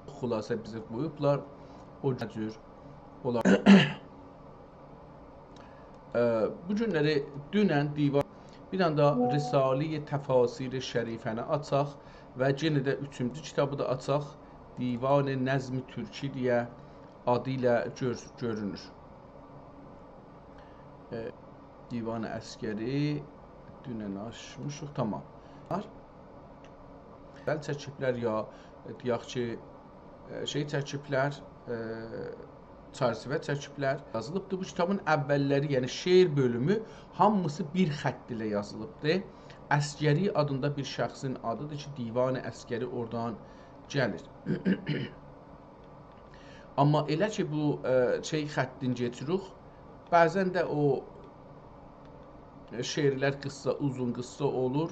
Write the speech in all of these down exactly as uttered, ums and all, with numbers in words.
خلاصه بیزه قویوبلار. او جور اولار. ائ، بو گونلری دونن دیوان، بیر دنه ده رسالهٔ تفاسیر شریفه‌نی آچاق و یئنه ده اوچونجو کیتابی دا آچاق. دیوان نظم ترکی دئیه آدی ایله گؤر-، گؤرونور. ائ، دیوان عسگری دونن آچمیشیق، تامام. بل چکیبلر یا، دئیک کی، ائ، شئی چکیبلر، ائ، چرچیوه چکیبلر. یازیلیبدیر. بو کیتابین اوللری، یعنی شعر بؤلومو هامیسی بیر خط ایله یازیلیبدیر. عسگری آدیندا بیر شخصین آدیدیر کی، دیوان عسگری اورادان گلیر. آمما ائله کی، بو، ائ، شئی خطین کئچیریک، بعضاً ده او، ائ، شعرلر قیسسا، اوزون قیسسا اولور.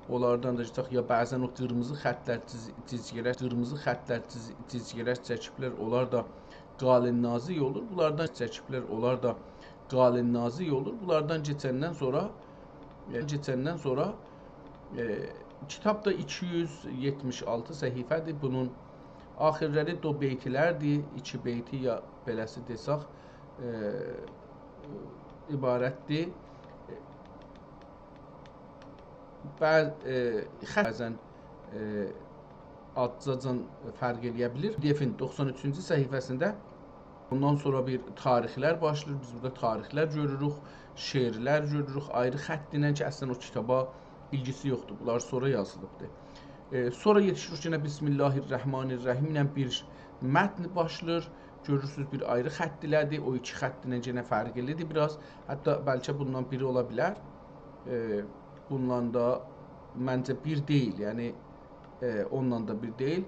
اونلاردان دا کئچک، یا بعضاً او قیرمیزی خطلر، جیز-، جیزگیلر، قیرمیزی خطلر، جیز-، جیزگیلر چکیبلر، اونلار دا قالین نازیک اولور. بونلاردان چکیبلر، اونلار دا قالین نازیک اولور. بونلاردان کئچندن سونرا، ائ، کئچندن سونرا، ائ، کیتاب دا ایکی یوز یئتمیش آلتی صفحه‌دیر. بونون آخیرلری دو بیتلردیر، ایکی بیتی یا بئله‌سی دئسک، ائ، عبارتدیر. بع-، ائ، خط بعضاً، ائ، آزجاجان فرق ائله‌یه بیلیر. پی دی افین دوخسان اوچونجو صفحه‌سینده اوندان سونرا بیر تاریخلر باشلاییر. بیز بورادا تاریخلر گؤروروک، شعرلر گؤروروک، آیری خط ایله کی، اصلاً او کیتابا ایلگیسی یوخدور. بونلار سونرا یازیلیبدیر. ائ، سونرا یئتیشیریک یئنه بسم الله الرحمن الرحیم ایله بیر متن باشلاییر. گؤرورسونوز، بیر آیری خط ایله‌دیر. او ایکی خط ایله یئنه فرقلیدیر بیر آز. حتی بلکه بوندان بیری اولا بیلر. ائ، بوندان دا منجه بیر دئییل، یعنی، ائ، اوندان دا بیر دئییل.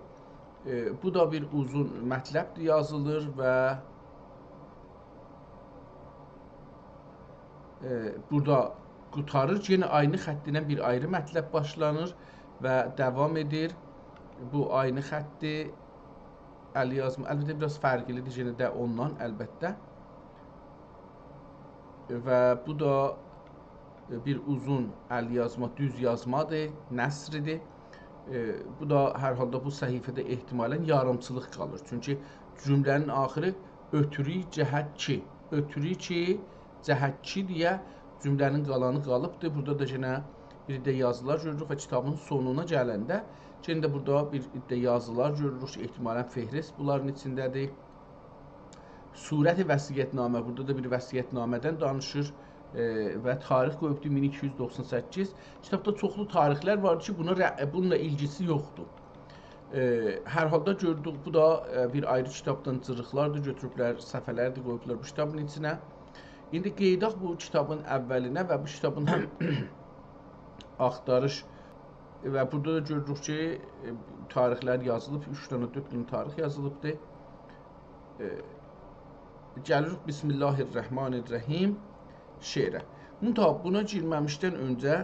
ائ، بو دا بیر اوزون مطلبدیر، یازیلیر و، ائ، بورادا قوتاریر. یئنه عینی خط ایله بیر آیری مطلب باشلانیر و داوام ائدیر. بو عینی خطدیر. ال‌یازما، البته، بیر آز فرقلیدیر یئنه ده اوندان، البته. و بو دا بیر اوزون ال‌یازما، دوز یازمادیر، نثردیر. ائ، بو دا هر حالدا بو صفحه‌ده احتمالاً یاریمچیلیق قالیر. چونکی جمله‌نین آخیری «اؤتورویی جهت کی»، «اؤتورویی کی جهت کی» دئیه جمله‌نین قالانی قالیبدیر. بورادا دا یئنه بیر ده یازیلار گؤروروک و کیتابین سونونا گلنده یئنه ده بورادا بیر ده یازیلار گؤروروک کی، احتمالاً فهرست بونلارین ایچینده‌دیر. صورت وصیت‌نامه، بورادا دا بیر وصیت‌نامه‌دن دانیشیر، ائ، و تاریخ قویوبدور مین ایکی یوز دوخسان سککیز. کیتابدا چوخلو تاریخلر وار کی، بونا ر-، بونونلا ایلگیسی یوخدور. ائ، هر حالدا گؤردوک، بو دا، ائ، بیر آیری کیتابدان جیریقلاردیر، گؤتوروبلر، صفحه‌لردیر قویوبلار بو کیتابین ایچینه. ایندی قئییدک بو کیتابین اولینه و بو کیتابین هم آختاریش و بورادا دا گؤروروک کی، ائ، تاریخلر یازیلیب، اوچ دنه، دؤرد دنه تاریخ یازیلیبدیر. ائ، گلیریک بسم الله الرحمن الرحیم شعره. منتها بونا گیرمه‌میشدن اؤنجه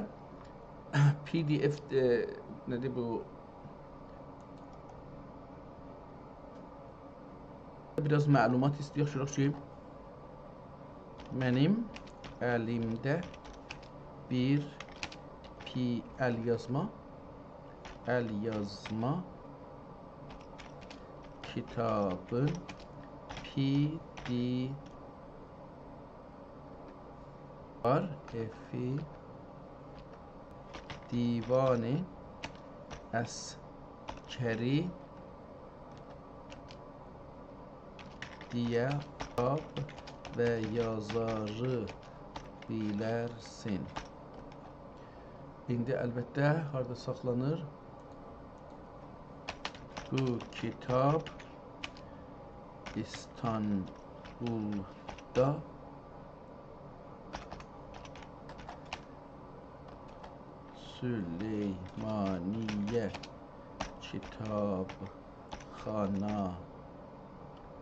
پی دی اف، ائ، نه‌دیر بو؟ بیر آز معلومات ایسته‌یک، گؤرک کی، منیم الیمده بیر پی-، ال‌یازما، ال‌یازما کیتابین پی دی آر افی، دیوان عسگری دئیه کیتاب و یازاری بیلرسن. ایندی البته هاردا ساخلانیر؟ بو کیتاب ایستانبولدا سلیمانیه کیتابخانا